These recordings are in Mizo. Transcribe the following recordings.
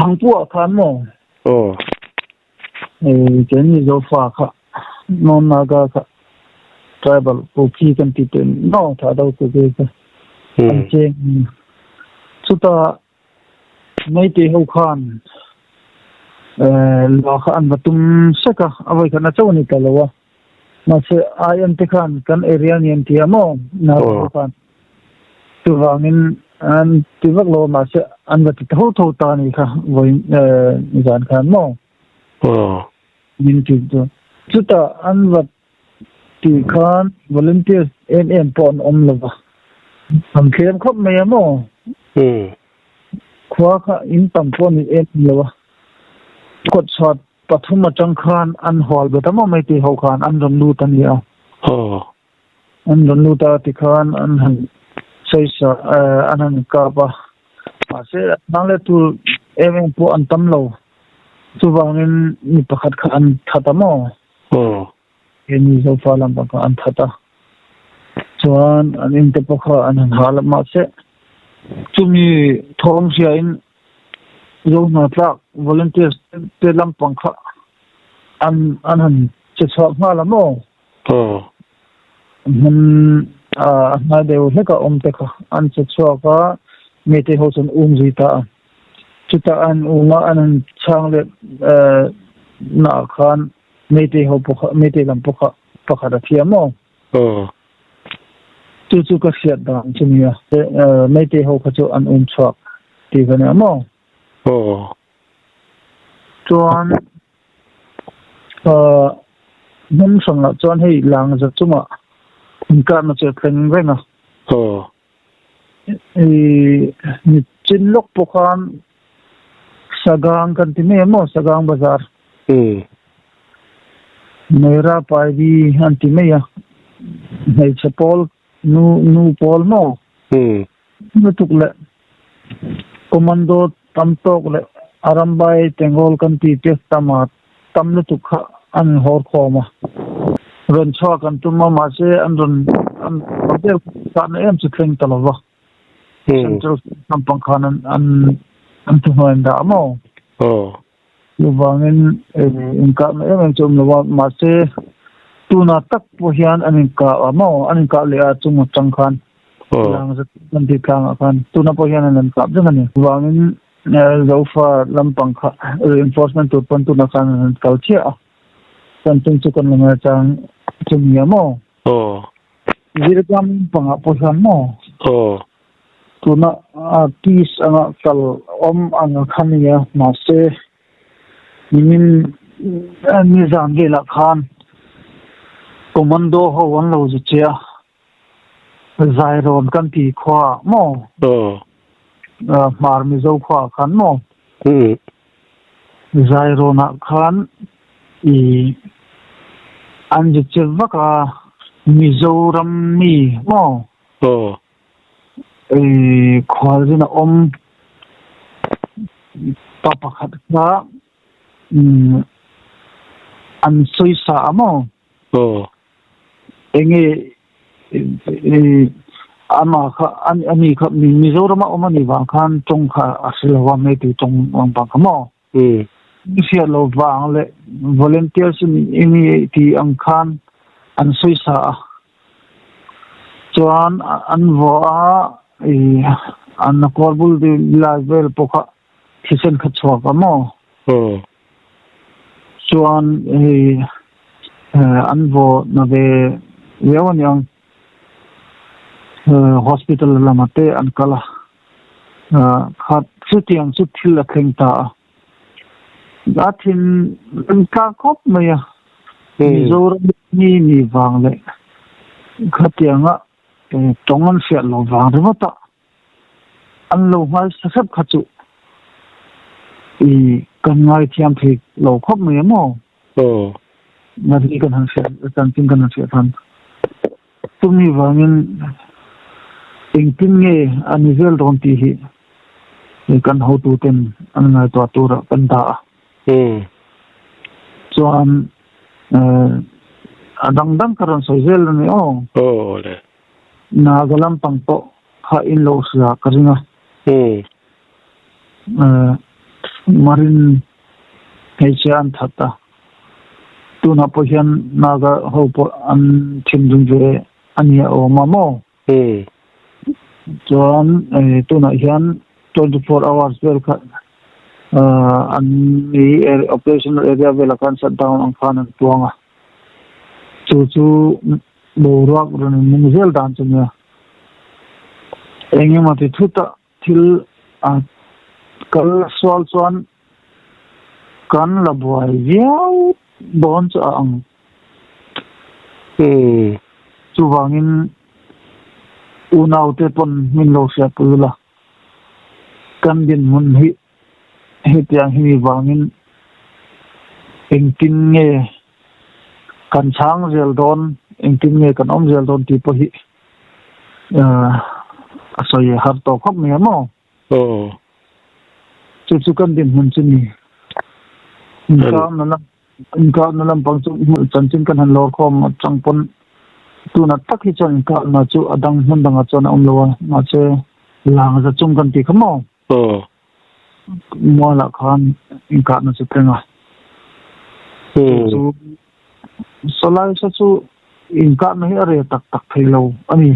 Thangpuah khan maw? Aw. Hei keini Zofa kha Non Naga kha tribal Kuki kan ti te no tha do Kuki kha an cheng chuta Meitei ho khan lua kha an va tum sek a, a vawi khat na chauh a ni ta lo a. Mahse IM te khan kan area ni an ti a maw Naga ho khan. Chuvangin an ti vak lo a mahse an va ti tho tho ta a ni kha vawi zan khan maw. Min ti chu. Chutah an va tih khan volunteers em em pawh an awm lo va, an thlem khawp mai a maw? Khua kha in tam pawh ni em em lo a, kawtchhuat pathum atang khan an hual bet a maw mai tih ho khan an rawn lut a ni a. An rawn lut a tikhan an han sawisa an han kap a, mahse hnang leh tur em em pawh an tam lo, chuvangin mi pakhat kha an that a maw? Aw. Keini Zofa lam pang kha an that a, chuan an in te pawh kha an han hal a, mahse chumi thawm hriain Zohnatlak volunteers te lam pang kha an an han che chhuak nghal a maw? Aw. Hmun a hnai deuh hlek a awm te kha an che chhuak a, Meitei ho chuan um zui ta a. Chutah an um a, an han chhang leh naah khan Meitei ho pawh kha, Meitei lam pawh kha pakhat a thiam aw. Aw. Chu chu ka hriat dan chu nia. Meitei ho kha chu an um chhuak tih ka nia maw? Aw. Chuan hmun hrangah chuan hei Langza chungah inkahna chu a thleng reng a. Aw. I nichin lawk pawh khan Sagang kan ti mai a maw Sagang bazar. Meira Paivi an ti mai a, hmeichhe pawl nu nu pawl maw? Lutuk leh commando tam tawk leh Arambai Tengol kan ti te tama tam lutuk kha an inhawr khawm a. Rawn chhuak an tum a, mahse an rawn an vel kahna em chu thleng ta lo va. Central lampang khan an an an thuhnuai an dah a maw? Chuvangin inkahna em em chu awm lo va, mahse tuna tak pawh hian an inkah a maw? An inkah leh a chung atang khan tlang zet kan tih tlangah khan tuna pawh hian an inkap reng a ni. Chuvangin Zofa lampang kha reinforcement tur pawn tunah khan an han kal chiah a, kan tum chu kan la ngaichang chu nia maw? Aw. Zirgam pangah pawh hian maw? Aw. Tuna peace anga kal awm ang kha nia, mahse nimin nizan velah khan commando ho an lo zu che a. Zairawn kan ti khua maw? Aw. Hmar Mizo khua khan maw? Zairawnah khan i an zi che vak a, Mizoram mi maw? Aw. I khualzin a awm pa pakhat kha an sawisa a maw? Aw. Enge ama kha ani kha Mizoram a awm a nih vang khan tawng kha a hre lo a hmeitu tawng ang vang kha maw? Hriat lo vang leh volunteers in i tih ang khan an sawi sa a, chuan an vawh a i an kawl bul lai vel pawh kha thisen kha chhuak a maw? Chuan hei an vaw na ve viau a niang hospital lamah te an kal a, khat chutiang chu thil a thleng ta a, a thin reng tlang khawp mai a, Mizoram mi ni vang leh khatianga tawng an hriat loh vang ringawt a. An lo nghal sa hrep kha chu i kan ngaithiam thei lo khawp mai em aw? Aw. Ngati kan han hriat chanchin kan han hriat han. Chumi vangin engtin nge a ni zel dawn tih hi kan hotuten an ngaihtuah turah kan dah a. Chuan a dang dang ka rawn sawi zel a ni aw. Aw le. Naga lampang pawh kha in lo hria ka ring a. Marin hmeichhia an that a, tunah pawh hian Naga ho pawh an thinrim ve a nia awm a maw? Chuan tunah hian 24 hours vel kha an ni operational area velah khan shutdown ang khan an puang a, chu chu boruak rawn inmung zel dan chu nia. Engemaw ti thut a Thil a kal sual chuan kan la buai viau dawn chu a ang. Chuvangin unaute pawn min lo hriatpui ula, kan dinhmun hi hetiang hi mi vangin engtin nge kan chhang zel dawn, engtin nge kan awm zel dawn tih pawh hi a sawi har tawh khawp mai a maw? Aw. Chu chu kan dinhmun chu ni. Inkarna lam inkarna lampang chu hmuh chanchin kan han lawr khawm atang pawn tuna tak hi chuan inkarna chu a dang hmun dangah chuan a awm lo a, mahse lang za chung kan tih kha maw? Aw. Mualah khan inkarna chu thleng a. Chu chu Sawlai sa chu inkahna hi a reh tak tak thei lo a ni.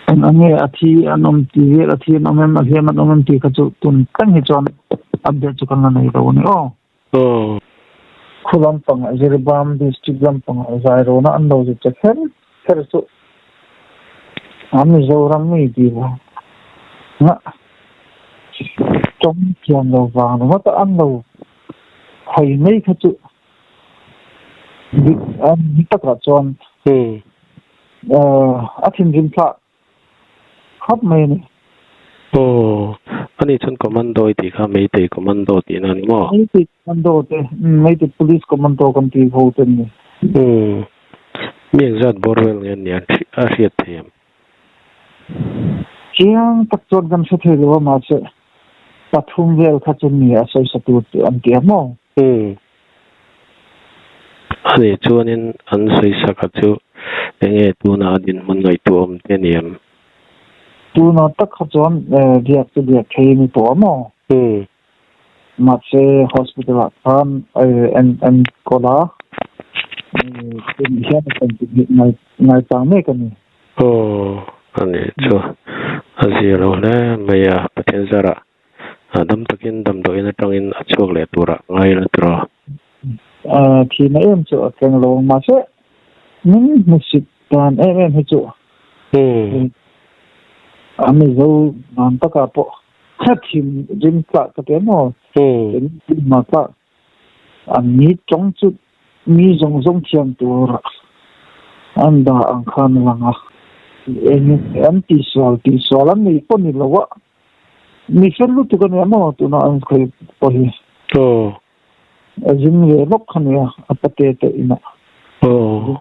Eng ang nge a thi an awm ti vel, a thi an awm em, a hliam an awm em tih kha chu tun thleng hi chuan update chu kan la nei lo a ni aw. Khu lampangah Jiribam district lampangah Zairona an lo zit che kher kher chu a Mizoram mi tih vanga tawng thiam lo vang ringawt a an lo Hawi mai kha chu dik a ni takah chuan a thinrim thlah khawp mai a ni. Aw, ani chuan commando i tih kha Meitei commando tihna a ni maw? Meitei commando te, Meitei police commando kan tih ho te an ni. Umm, mi engzat bawr vel nge an nih a hriat thei em? Chiang tak chuan kan hre thei lo a mahse pathum vel kha chu ni a sawisa tur chu an ti a maw? Umm. Ani chuanin an sawisaka chu enge tuna a dinhmun ngaihtuah awm te ni em? Tuna tak kha chuan biak chu biak thei a ni tawh a maw? Umm. Mahse hospital ah khan en kawl a, tun hian a kan tih ngaichang mek a ni. Aw, a nih chu a zia lo hle mai a, Pathian zarah dam takin damdawiin atangin a chhuak leh turah ngai la tiraw? Thihna em chu a thleng lo ang, mahse min hmusit dan em em hi chu a Mizo dan takah pawh Ka thin rim tlah ka ti maw? Tin ma tlah an ni tawng chu mi zawng zawng thiam tur an dah ang khan a lang a. Eng an tihsual tihsual an nei pawh ni lo a, mi fel lutuk a nia maw tuna an khawih pawh hi. Aw. A zin ve lawk kha nia a pate te inah. Aw.